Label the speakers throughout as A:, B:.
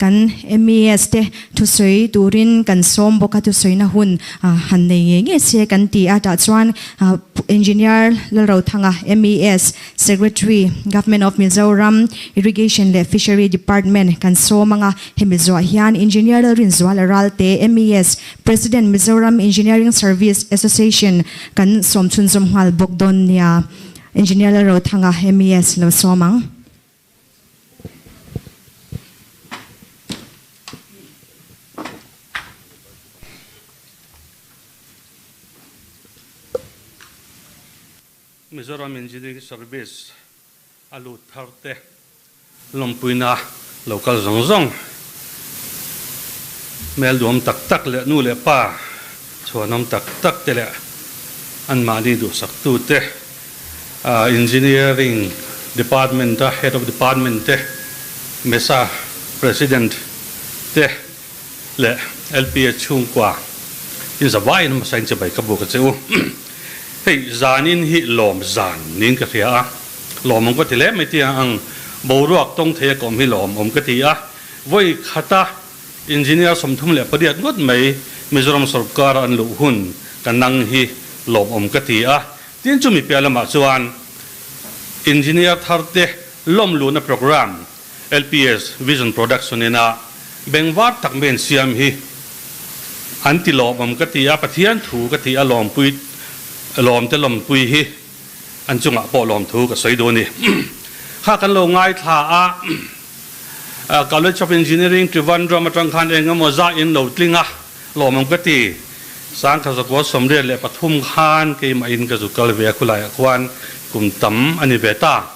A: Kan MES te thusawi turin kan sawm bawk a, thusawina hun han nei ngei ngei se kan ti a, tah chuan Engineer Lalrothanga, MES Secretary, Government of Mizoram, Irrigation leh Fishery Department kan sawm ang a, hemi zuah hian Engineer Lalrinzuala Ralte, MES President, Mizoram Engineering Service Association kan sawm chhunzawm nghal bawk dawn nia. Engineer Lalrothanga, MES lo sawm ang.
B: Mizoram Engineering Service a lut thar te lawmpuina lo kal zawng zawng hmel duam tak tak leh nu leh pa chhuanawm tak tak te leh anmahni duhsaktu te Engineering Department a Head of Department te, MESA President te leh LPA chhungkua in zavaiin hmasa in chibai ka buk a che u. Hei zanin hi lawm zan niin ka hria a, lawmawm ka ti hle mai tih ang boruak tawng thei a ka awm hi lawmawm ka ti a, vawi khata Engineer 38 ngawt mai Mizoram sorkar an luh hun ka nang hi lawmawm ka ti a, Tin chumi piah lamah chuan Engineer tharte lawm luhna programme LPS Vision Production ina bengvar tak mai an siam hi an ti lawmawm ka ti a, Pathian thu ka ti a lawmpui lawmte lawmpui hi an chungah pawh lawmthu ka sawi duh a ni. Kha kan lo ngaithla a, College of Engineering Trivandrum atang khan eng emaw zah in lo tling a, Lawmawm ka ti. 1983 khan keimah in ka zuk kal ve a, khulaiah khuan kum tam a ni ve ta.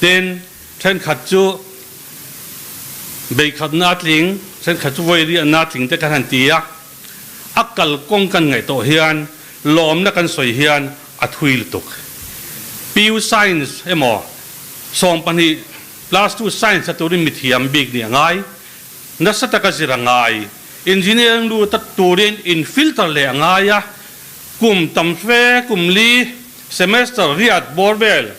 B: Tin, thenkhat chu beikhatna a tling, thenkhat chu vawi-riahna a tling te kan han ti a. A kalkawng kan ngaih tawh hian lawmna kan sawi hian a thui lutuk. PU Science emaw 12 plus 2 Science a turin mithiam bik nih a ngai. Nasa taka zir a ngai. Engineering lut a turin in filter leh a ngai a, kum tam fe, kum li, semester riat bawr vel,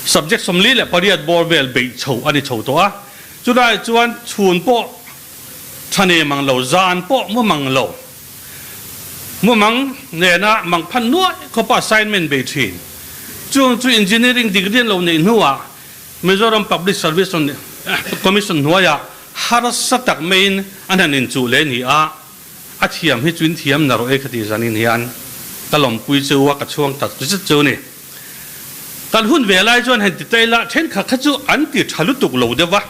B: subject 48 bawr vel beih chho a ni chho tawh a. Chulaiah chuan chhun pawh tha nei mang lo, zan pawh mu mang lo, mu mang nena mang phan nuai khawpa assignment bei thin. Chung chu engineering degree an lo neih hnuah Mizoram Public Service Commission hnuaiah harsa tak maiin an han inchuh leh ni a, a thiam hi chu in thiam na rawh e ka tih zanin hian ka lawmpui che u a, ka chhuang tak zet chu ni. Kan hun ve lai chuan han ti ta ila thenkhat kha chu an ti tha lutuk lo deuh va,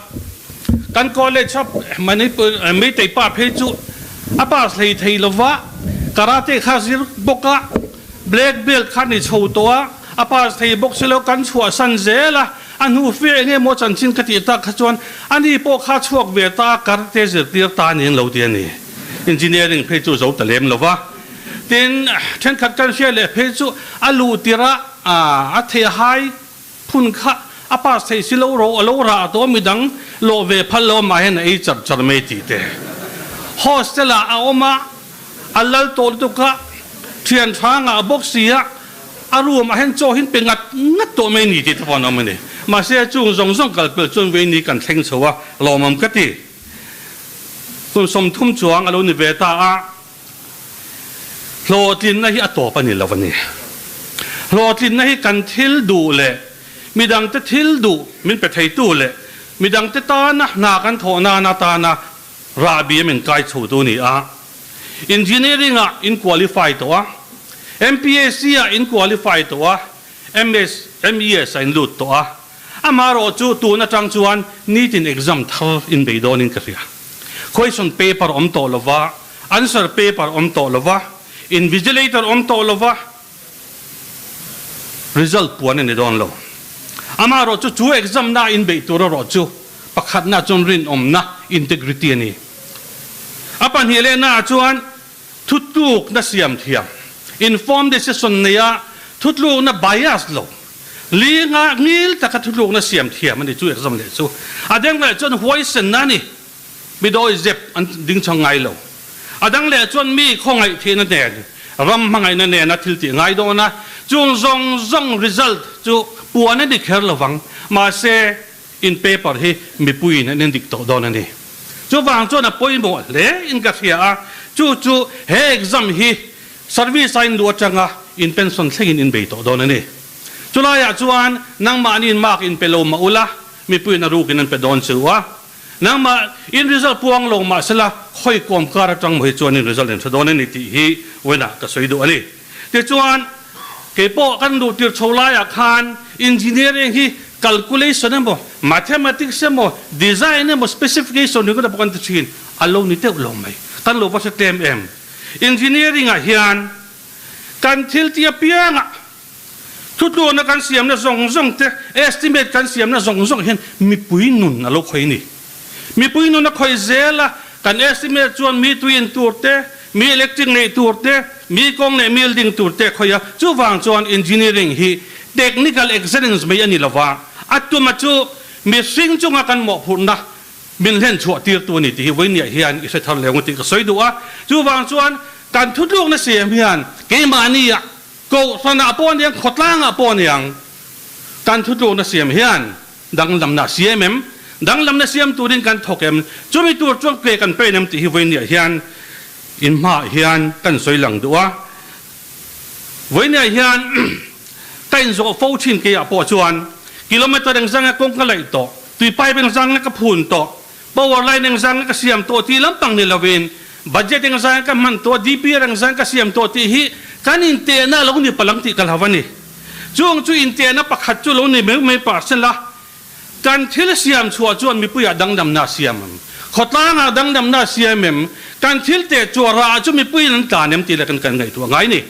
B: kan college a Manipur Meitei pa phei chu a pass hlei thei lo va, karate kha zir bawk a, Black belt kha ni chho tawh a, a pass thei bawk si lo, kan chhuahsan zel a, a hnu fe eng emaw chanchin ka tih tak kha chuan ani pawh kha chhuak ve ta, karate zirtir ta niin lo ti a ni. Engineering phei chu zo ta lem lo va, tin thenkhat kan hria leh phei chu a luh tirh a a thei hai phun kha a pass thei si lo ro a lo rah tawh midang lawh ve phal lo amah hian a ei char char mai tih te. Hostel ah a awm a. A lal tawh lutuk a, thian tha ngah bawk si a, a room ah hian chaw hin pe ngat ngat tawh mai ni tih te pawh an awm a ni. Mahse chung zawng zawng kal pel chuan vei ni kan thleng chho a, lawmawm ka ti. Kum 30 chuang a lo ni ve ta a, hlawhtlinna hi a tawp a ni lo a ni. Hlawhtlinna hi kan thil duh leh midangte thil duh min pe theitu leh midangte tana hna kan thawh nana tana Rahbi a min kai chho tu ni a, Engineering ah in qualify tawh a, MPSC ah in qualify tawh a, MS, MES ah in lut tawh a, amaherawh chu tun atang chuan nitin exam thar in bei dawn in ka hria. Question paper awm tawh lova, answer paper awm tawh lova, invigilator awm tawh lova, result puan a ni dawn lo. Amaherawh chu chu exam na in beih tur erawh chu pakhatna chuan rinawmna, integrity, a ni. A pahnih lehnaah chuan thutlukna siam thiam, informed decision, neia thutlukna bias lo, linga ngil taka thutlukna siam thiam a ni chu exam leh chu. A deng leh chuan huaisenna a ni. Mi dawi zep an ding chang ngai lo. A dang leh chuan mi khawngaih thihna nen, ram hmangaihna nena thil tih ngai dawn a, chung zawng zawng result chu puan a ni kher lovang. Mahse. In paper hi mipuiin an endik tawh dawn a ni. Chuvang chuan a pawimawh hle in ka hria a, chu chu he exam hi service a in luh atanga in pension thlengin in bei tawh dawn a ni. Chulaiah chuan nangmahniin mark in pe lo mah ula, mipuiin a rukin an pe dawn che u a. Nangmah in result puang lo mahsela khawi kawm kar atang maw hi chuan in result in hre dawn a ni tih hi vawiinah ka sawi duh a ni. Tichuan, keipawh kan luh tir chho laiah khan engineering hi calculation emaw, mathematics emaw, design emaw, specification ringawt a pawh kan ti thin, a lo ni deuh lo mai. Kan lo va hre tlem em? Engineering ah hian kan thil ti apiangah thutluana kan siamna zawng zawng te, estimate kan siamna zawng zawng hian mipui nun a lo khawih a ni. Mipui nun a khawih zel a, kan estimate chuan mi tui in tur te, mi electric neih tur te, mi kawng leh building tur te a khawih a, chuvang chuan engineering hi technical excellence mai a ni lo va, a tuma chu mihring chunga kan mawhphurhna min hlen chhuah tirtu a ni tih hi vawinia hian i hre thar leh ang u tih ka sawi duh a, chuvang chuan kan thutlukna siam hian keimahnia Kohhranah pawh a niang, khawtlangah pawh a niang, kan thutlukna siam hian danglamna a siam em? Danglamna siam turin kan thawk em? Chumi tur chuan ke kan pen em tih hi vawinia hian in hmaah hian kan sawi lang duh a. Vawinia hian ka inzawh fo thin keiah pawh chuan kilometer engzang nge kawng ka laih tawh, tui pipe engzang nge ka phun tawh, Power line engzang ka siam tawh tih lampang ni lovin budget engzang ka hman tawh, DPR engzang ka siam tawh tih hi kan intehna a lo ni palang tih ka hlau a ni. Chung chu intehna pakhat chu lo ni mai mai pah sela, kan thil siam chhuah chuan mipuiah dangdamna a siam em? Khawtlangah dangdamna a siam em? Kan thil teh chhuah rah chu mipuiin an tlan em tih leh kan kan ngaihtuah ngai ni.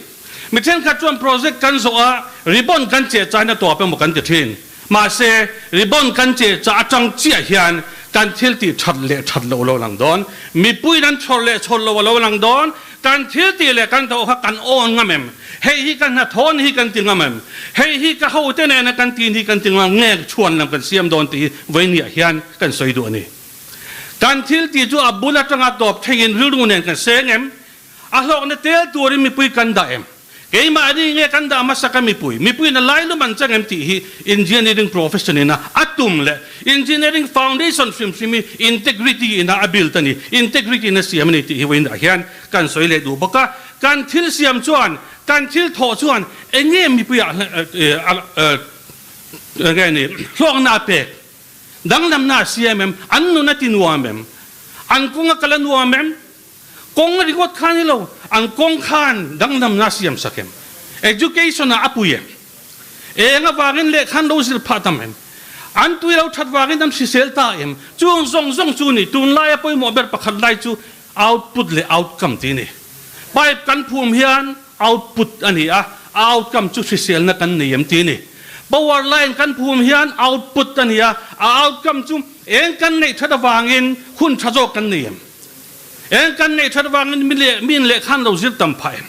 B: Mi thenkhat chuan project kan zawh a, ribbon kan cheh chain a tawp emaw kan ti thin. Mahse, ribbon kan che chah atang chiah hian kan thil tih that leh that loh a lo lang dawn. Mipuiin an chhawr leh chhawr loh a lo lang dawn. Kan thil tih leh kan tawh kha kan awn ngam em? Hei hi ka hnathawhna hi kan ti ngam em? Hei hi ka hote nena kan tin hi kan ti ngam nge chhuan lam kan siam dawn tih hi vawinia hian kan sawi duh a ni. Kan thil tih chu a bul atanga tawp thlengin rilru nen kan seng em? A hlawkna tel turin mipui kan dah em? Keimah ri nge kan dah hmasa ka mipui? Mipuiin a lailum an chang em tih hi engineering profession ina a tum leh engineering foundation hrim hrim hi integrity ina a build a ni, integrity ina siam a ni tih hi vawiin ah hian kan sawi leh duh bawk a. Kan thil siam chuan, kan thil thawh chuan eng nge mipui ah enge ni hlawkna a pek? Danglamna a siam em? An nun a ti nuam em? An kawng a kal a nuam em? Kawng ringawt kha ni lo, an kawng khan danglamna siam sak em? Education ah a pui em? Eng avangin lehkha an lo zir phah tam em? An tui lo that vangin an hrisel ta em? Chung zawng zawng chu ni, tunlaia pawimawh ber pakhat lai chu output leh outcome tih a ni. Pipe kan phum hian output a ni a, a outcome chu hriselna kan nei em tih a ni. Power line kan phum hian output a ni a, a outcome chu eng kan neih that avangin hun tha zawk kan nei em? Eng kan neih that vangin mi leh mi in lehkha an lo zir tam phah em?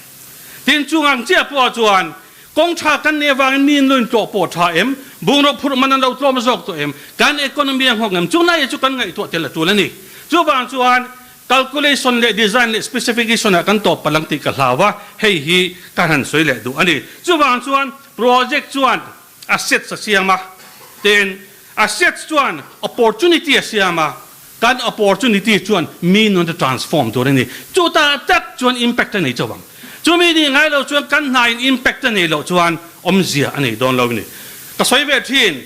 B: Tin, chung ang chiah pawh chuan kawng tha kan neih avangin mi in lo intlawh pawh tha em? Bungraw phurh man an lo tlawm zawk tawh em? Kan economy a nghawk em? Chung lai chu kan ngaihtuah tel a tul a ni. Chuvang chuan calculation leh design leh specification ah kan tawp palh ang tih ka hlau a, hei hi ka han sawi leh duh a ni. Chuvang chuan project chuan assets a siam a, tin assets chuan opportunity a siam a, Kan opportunity chuan mi nun a transform tur a ni. Chutah tak chuan impact a nei chauh ang. Chumi nih ngai lo chuan kan hnain impact a neih loh chuan awmzia a nei dawn lo a ni. Ka sawi ve thin,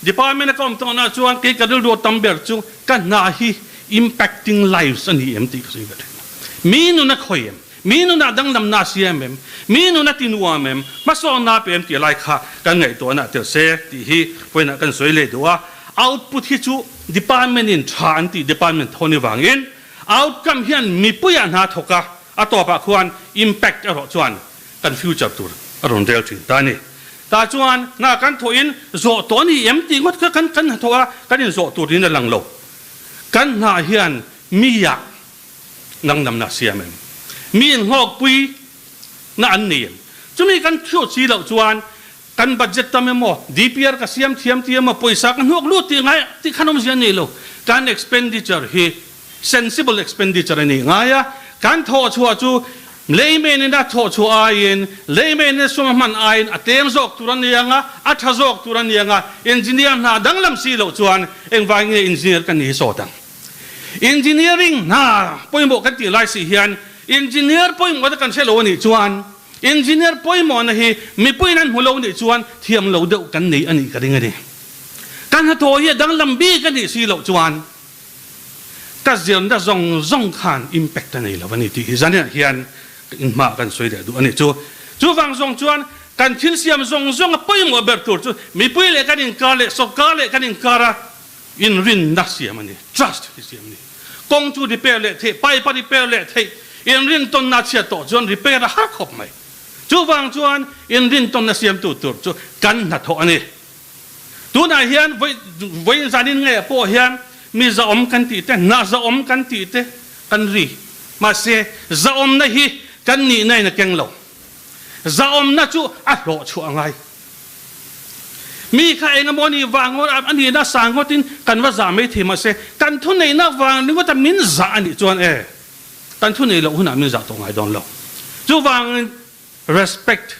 B: Department a ka awm tawhna chuan kei ka rilru a tam ber chu ka hna hi impacting lives a ni em tih ka sawi ve thin. Mi nun a khawi em? Mi nunah danglamna a siam em? Mi nun a ti nuam em? Hmasawnna a pe em tih lai kha kan ngaihtuahna a tel se tih hi vawiinah kan sawi leh duh a. Output hi chu department in tha an tih department thawn avangin outcome hian mipuiah hna thawk a, a tawpah khuan impact erawh chuan kan future tur a rawn rel thin ta a ni. Tah chuan hna kan thawhin zawh tawh a ni em tih ngawt kha kan kan hnathawh a, kan inzawh tur niin a lang lo. Kan hna hian miah Danglamna a siam em? Mi inhlawkpui na an nei em? Chumi kan thiawh chi loh chuan kan budget tam emaw, DPR ka siam thiam ti emaw, pawisa ka hnuak lut tih ngai tih khan awmzia a nei lo. Kan expenditure hi sensible expenditure a nih ngai a, kan thawhchhuah chu Layman in a thawh chhuah aiin, layman in sum a hman aiin a tlem zawk tur a ni ang a, a tha zawk tur a ni ang a, engineer hna danglam si loh chuan engvangin nge engineer kan ni hi sawt ang? Engineering hna pawimawh kan tih lai si hian engineer pawimawhna kan hre lo a nih chuan engineer pawimawhna hi mipuiin an hmu lo nih chuan thiam lo deuh kan nei a nih ka ring a ni. Kan hnathawh hi a danglam bik a nih si loh chuan ka zirna zawng zawng khan impact a nei lo a ni tih hi zaninah hian inhma kan sawi leh duh a ni. Chu chuvang zawng chuan kan thil siam zawng zawng a pawimawh ber tur chu mipui leh kan inkar leh sawrkar leh kan inkar a inrinna siam a ni, trust hi siam a ni. Kawng chu repair leh theih, pipe a repair leh theih, inrintawnna a chhiat tawh chuan repair a har khawp mai. Chuvang chuan inrintawnna siamtu tur chu kan hnathawh a ni. Tunah hian vawiin zanin ngeiah pawh hian mi zahawm kan tih te, hna zahawm kan tih te kan ri. Mahse, zahawmna hi kan nihna in a keng lo. Zahawmna chu a hlawh chhuah a ngai. Mi kha eng emaw nih vang ngawt a nihna sang ngawtin kan va zah mai thei mahse, kan thuneihna vang ringawta min zah a nih chuan e, kan thuneih loh hunah min zah tawh ngai dawn lo. Chuvangin respect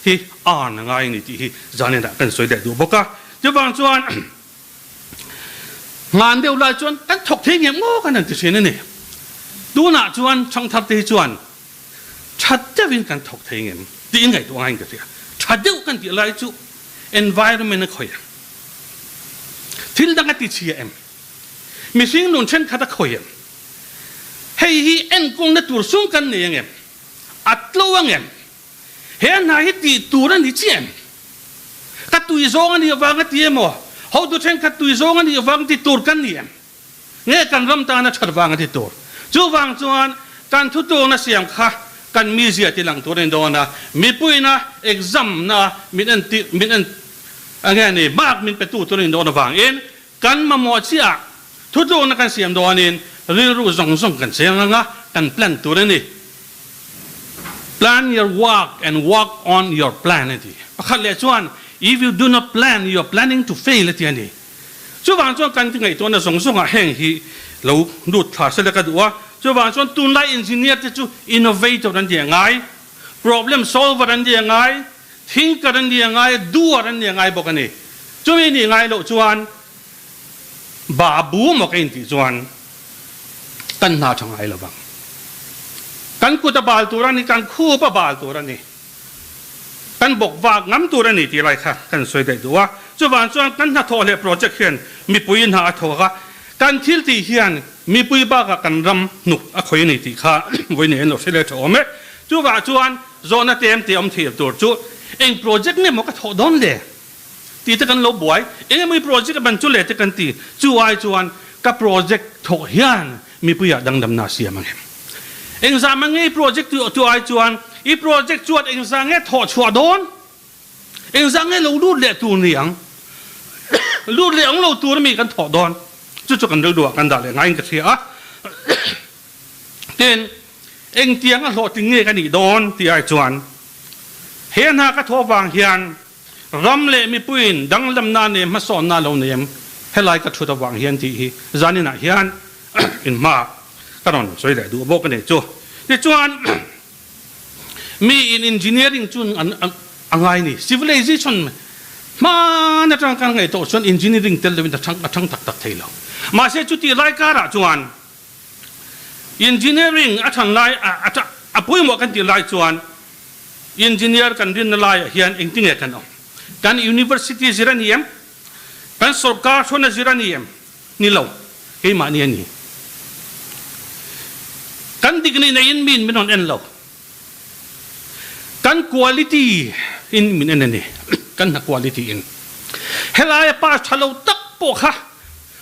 B: hi earn a ngai a ni tih hi zaninah kan sawi leh duh bawk a. Chuvang chuan ngan deuh lai chuan kan thawk thei ngem ngawk an han ti thin a ni. Tunah chuan chhangthar te hi chuan tha deuhin kan thawk thei ngem tiin ngaihtuah ngaiin ka hria. Tha deuh kan tih lai chu environment a khawih em? Thil dang a ti chhia em? Mihring nun thenkhat a khawih em? Hei hi enkawlna tur sum kan nei angem? A tlo angem? He hna hi tih tur a ni chiah em? Ka tui zawng a nih avang a ti emaw? Hotu thenkhat tui zawng a nih avang ti tur kan ni em? Nge kan ram tana that vang a ti tur? Chuvang chuan kan thutlukna siam kha kan mizia ti lang tur a ni dawn a, mipuina exam na min en ti min en nge ni mark min pe tu tur a ni dawn avangin kan mamawh chiah thutlukna kan siam dawnin rilru zawng zawng kan cheng anga kan plan tur a ni. Plan your work and work on your plan a ti. Pakhat leh chuan if you do not plan, you are planning to fail a ti a ni. Chuvang chuan kan ngaihtuahna zawng zawngah heng hi lo lut thla se la ka duh a. Chuvang chuan tunlai engineer te chu innovator an ti a ngai, problem solver an ti a ngai, thinker an ti a ngai, doer an ti a ngai bawk a ni. Chumi nih ngai loh chuan babu maw ka intih chuan kan hna tha ngai lo vang. Kan kut a bal tur a ni, kan khup a bal tur a ni, kan bawk vak ngam tur a ni tih lai kha kan sawi daih duh a. Chuvang chuan kan hnathawh leh project hian mipui hna a thawk a, kan thil tih hian mipui bakah kan ram hnuk a khawih a ni tih kha vawi nei an lo hre leh tha awm e. Chuvah chuan zawhna tlem te awm thei tur chu eng project nge maw ka thawh dawn le? Tih te kan lo buai, eng emaw i project a ban chu le te kan ti, chu ai chuan ka project thawh hian mipuiah dangdamna a siam ang em? Engzah mah nge i project chu ai chuan i project chuan engzah nge thawh chhuah dawn? Engzah nge lo lut leh tur ni ang? Lut leh ang lo tur ami kan thawh dawn? Chu chu kan rilruah kan dah leh ngaiin ka hria a. Tin, engtiang a hlawhtling nge ka nih dawn tih ai chuan he hna ka thawh vang hian Ram leh mipuiin danglamna neh hmasawnna lo nei em? Helai ka thut avang hian tih hi zaninah hian inhma ka rawn sawi leh duh bawk a ni chu. Tichuan miin engineering chu a ngai ni. Civilization hman atanga kan ngaihtuah chuan engineering tel lovin a thang tak tak thei lo. Mahse chutih lai karah chuan engineering a than lai a pawimawh kan tih lai chuan Engineer kan rinna laiah hian engtinge kan awm? Kan university zir a ni em? Kan sorkar hrawn a zir a ni em? Ni lo, keimahni a ni. Kan dik nih neiin miin min rawn en lo. Kan quality in min en a ni, kan hna quality in. Helaia pass tha lo tak pawh kha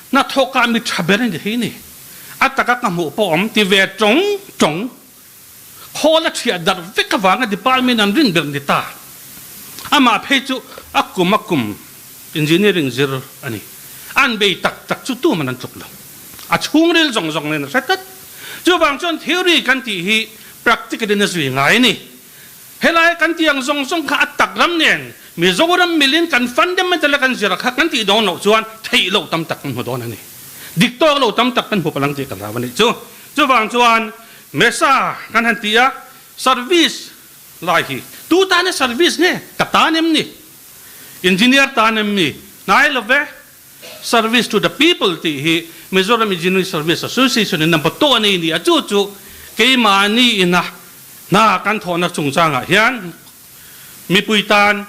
B: hnathawkah mi tha ber a ni thei a ni. A taka ka hmuh pawh awm ti ve tawng tawng. Khawl a thiah darh vek avanga department an rin ber ni ta. Amah phei chu a kum a kum engineering zir a ni. An bei tak tak chu tuman an tluk lo. A chhungril zawng zawng nen a hre tlat. Chuvang chuan theory kan tih hi practical in a zui ngai a ni. Helai kan tih ang zawng zawng kha a tak ram nen Mizoram milin kan fundamental a kan zir kha kan tih dawn loh chuan theih loh tam tak kan hmu dawn a ni. Dik tawk lo tam tak kan hmu palang tih ka hlau a nih chu. Chuvang chuan Mesa kan han ti a. Service lai hi tu tana service nge? Ka tan em ni? Engineer tan em ni? Hnai lo ve. Service to the people tih hi Mizoram Engineering Service Association in number tawh a nei ni a, chu chu keimahni ina hna kan thawhna chungchangah hian mipui tan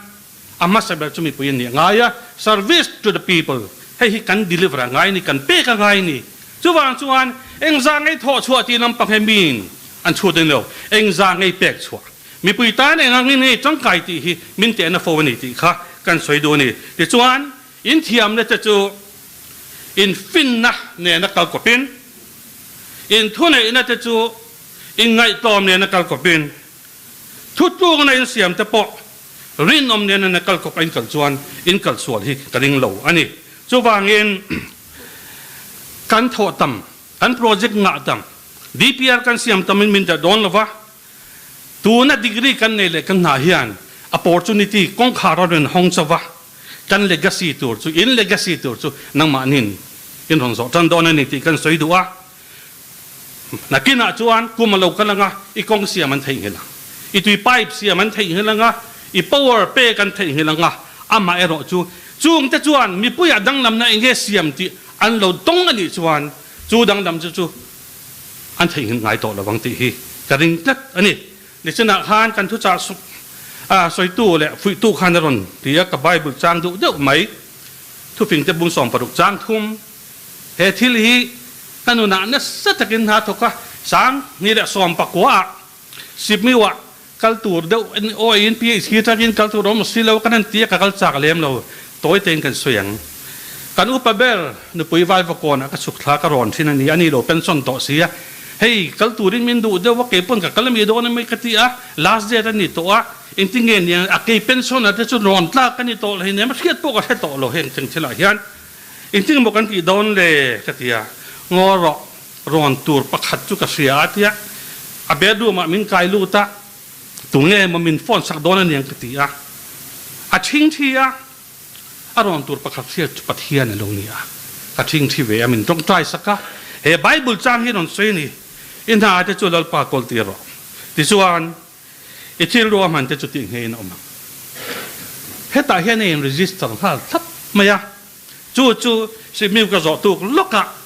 B: a hmasa ber chu mipui a nih a ngai a, service to the people hei hi kan deliver a ngai a ni, kan pek a ngai a ni. Chuvang chuan engzah ngei thawh chhuah tih lampang hi miin an chhut a ni lo, engzah ngei pek chhuah mipui tan eng angin ngei tangkai tih hi min tehna fo a ni tih kha kan sawi duh a ni. Tichuan inthiamna te chu infinna nena kal kawpin, inthuneihna te chu inngaihtlawm nena kal kawpin, Thutlukna in siam te pawh rinawm nen a kal kawp a in kal chuan in kal sual hi ka ring lo a ni. Chuvangin kan thawh tam, kan project ngah tam, DPR kan siam tam in min dah dawn lo va, tuna degree kan nei leh kan hna hian opportunity kawngkhar a rawn hawng chauh va, kan legacy tur chu, in legacy tur chu nangmahnin in rawn zawh tan dawn a ni tih kan sawi duh a. Nakinah chuan kum a lo kal anga i kawng siam an theihnghilh ang, i tui pipe siam an theihnghilh anga, i power pek an theihnghilh anga, amaherawh chu chungte chuan mipuiah danglamna eng nge siam tih an lo tawng a nih chuan chu danglam chu chu an theihnghilh ngai tawh lovang tih hi ka ring tlat a ni. Nichinah khan kan thuchah sawitu leh fuihtu khan a rawn ti a, ka Bible chang deuh deuh mai, thufingte bung 16 chang thum. He thil hi ka nunah nasa takin hna thawk a, 2019 ah Sipmiu ah kal tur deuh awiin PHD takin kal tur awm si lo kan han ti a, ka kal chak lem lo, tawi tein kan sawi ang. Kan upa ber nupui Vaivakawn ah ka chhuk thla ka rawn thin a ni, a ni lo pension tawh si a, hei kal turin min duh deuh a, kei pawn ka kal ami dawn ami ka ti a, last date a ni tawh a, engtin nge niang a kei pension ah te chu rawn tlak ka ni tawh lo hei nen hriat pawh ka hre tawh lo heng thil ah hian. Engtin maw kan tih dawn le? ka ti a, Ngaw rawh, rawn tur pakhat chu ka hria a tia, a bedroom ah min kai lut a, tunge maw min phone sak dawn aniang ka ti a, a thingthi a, a rawn tur pakhat hriat chu Pathian a lo ni a, ka thingthi ve a, min tawngtai sak a, he Bible chang hi rawn sawi a ni, I hna te chu Lalpa kawl tir rawh, tichuan I thil ruahman te chu tih ngeiin a awm ang. Hetah hian a in register nghal thlap mai a, chu chu Sihmiu ka zawh tuk lawkah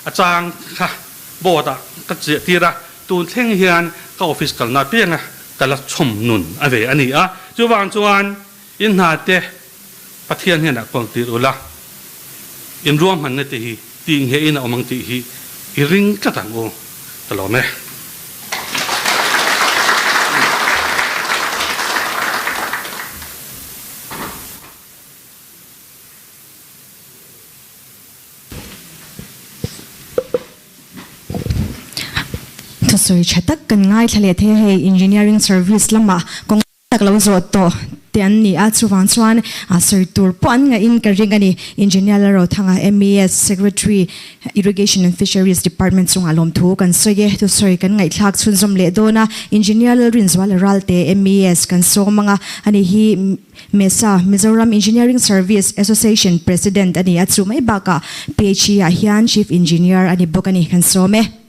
B: a chang kha board ah ka chiah tir a, tun thleng hian ka office kalna apianga ka la chhawm nun a ve a ni a, chuvang chuan in hna te Pathian hnenah kawl tir ula, in ruahmanna te hi tih ngeiin a awm ang tih hi i ring tlat ang u, ka lawm e.
A: Thusawi tha tak kan ngaithla leh thei a, hei engineering service lamah kawng tak lo zawh tawh te an ni a, chuvang chuan a sawi tur pawh an ngaih in ka ring a ni. Engineer Lalrothanga, MES Secretary, Irrigation and Fisheries Department chungah lawmthu kan sawi e. Thusawi kan ngaihthlak chhunzawm leh dawn a, Engineer Lalrinzuala Ralte, MES kan sawm ang a, ani hi MESA, Mizoram Engineering Service Association President a ni a, chu mai bakah PHE ah hian Chief Engineer a ni bawk a ni, kan sawm e.